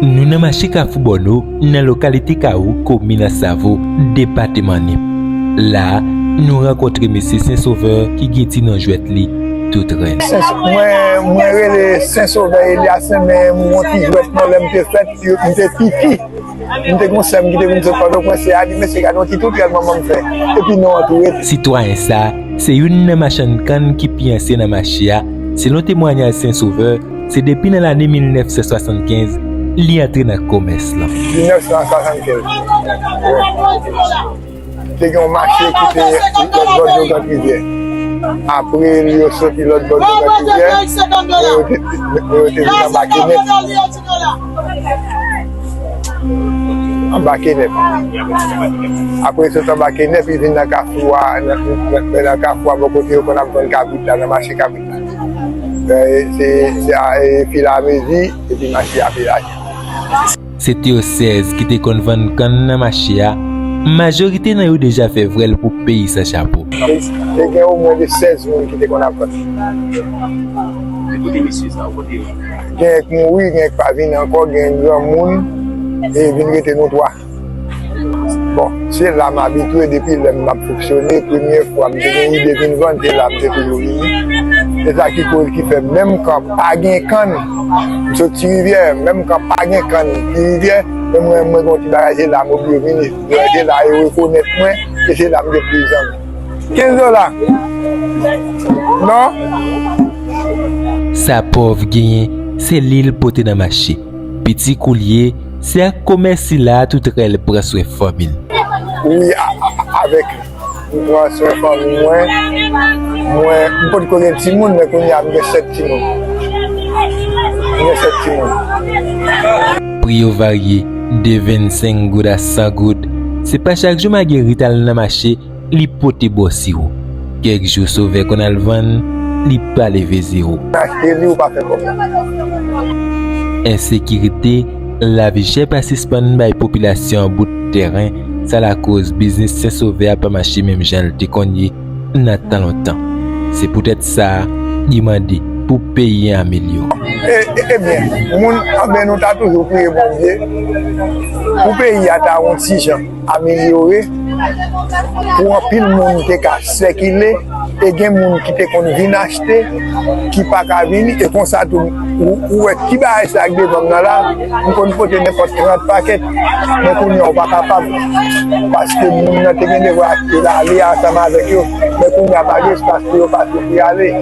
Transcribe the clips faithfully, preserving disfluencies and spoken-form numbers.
Nou nan mache Kafou Bòno, nan lokalite Kawou, komin Ansavo, depatman Nip. La a, nou rankontre mesye Sen Sovè ki gen ti non jwèt li, Toutrèl. Sen, mwen, mwen rele Sen Sovè Elyasen, men m gon ti jwèt non lè m te fèt, m te piti. M te gon sè m ki te vin sot Pòtoprens, se a di, "Mesye, gade yon ti toutrèl manman m fè." Epi non an tou rete. Sitwayen sa a, se youn nan machann kann ki pi ansyen nan mache a. Selon temwayaj Sen Sovè, se depi nan lane mil nèf san swasannkenz li antre nan komès lan. Mil nèf san swasannkenz. Te gen yon mache ki te lòt bò Djogant Rivyè. Apre, yo soti lòt bò Djogant Rivyè, men yo te, men yo te vin anba Kenèp. Anba Kenèp. Apre, yo soti anba Kenèp, yo vin nan kafou a, nan, nan, nan kafou a, bò kote yo konn ap vann kabrit la, nan mache kabrit la. E, se, se a, e, filamezi, epi mache a pi laji. Se te yo sèz ki te konn vann kann nan mache a, majorite nan yo deja fè vwèl pou peyi san chapo. Te, te gen omwen de sèz moun ki te konn ap vann. Men kote mesye sa yo, kote yo? Gen k mouri, gen k pa vin ankò, gen granmoun, e vin rete nou twa. Bon, se la m abitye depi lè m ap fonksyone. Premye fwa m te gen ide vin vann, se la m te toujou vini. Se sa ki koz ki fè menm kan pa gen kann, m sot Ti Rivyè, menm kan pa gen kann Ti Rivyè, men mwen, mwen gen yon ti bagay, se la m oblije vini. Se la yo rekonèt mwen, e se la m gen plis zanmi. Kenz dola. Non? Sa pòv genyen, se li l pote nan mache. Piti koulye, se ak komès sila a Toutrèl pran swen fanmi l. Wi, a, a, avèk li. M pran swen fanmi mwen. Mwen, m potko gen timoun, men kounye a m gen sèt timoun. M gen sèt timoun. Pri yo varye de vennsenk goud a san goud. Se pa chak jou Magerit al nan mache, li pote bò siwo. Kèk jou Sovè konn al vann, li pa leve zewo. Achte li, ou pa fè kòb. Ensekirite, lavi chè pa sispann bay popilasyon an bout tèren, sa lakoz biznis Sen Sovè a pa mache menm jan l te konn ye nan tan lontan. Se poutèt sa, li mande pou peyi an amelyore. E, e, ebyen, moun, anben, nou ta toujou priye Bondye pou peyi a ta yon ti jan amelyore, pou anpil moun te ka sèkile, e gen moun ki te konn vin achte, ki pa ka vini, e konsa tou, ou, ou wè ti bagay sa ak devan m nan la, m konn pote nenpòt trant pakèt, men kounye a ou pa kapab, paske moun nan te gen devwa achte l ale ansanm avèk yo, men kounye a pa gen espas pou yo pase pou y ale.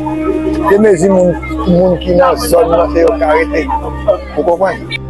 Se mezi moun, moun ki nan zòn nan, se yo k arete. Ou konprann?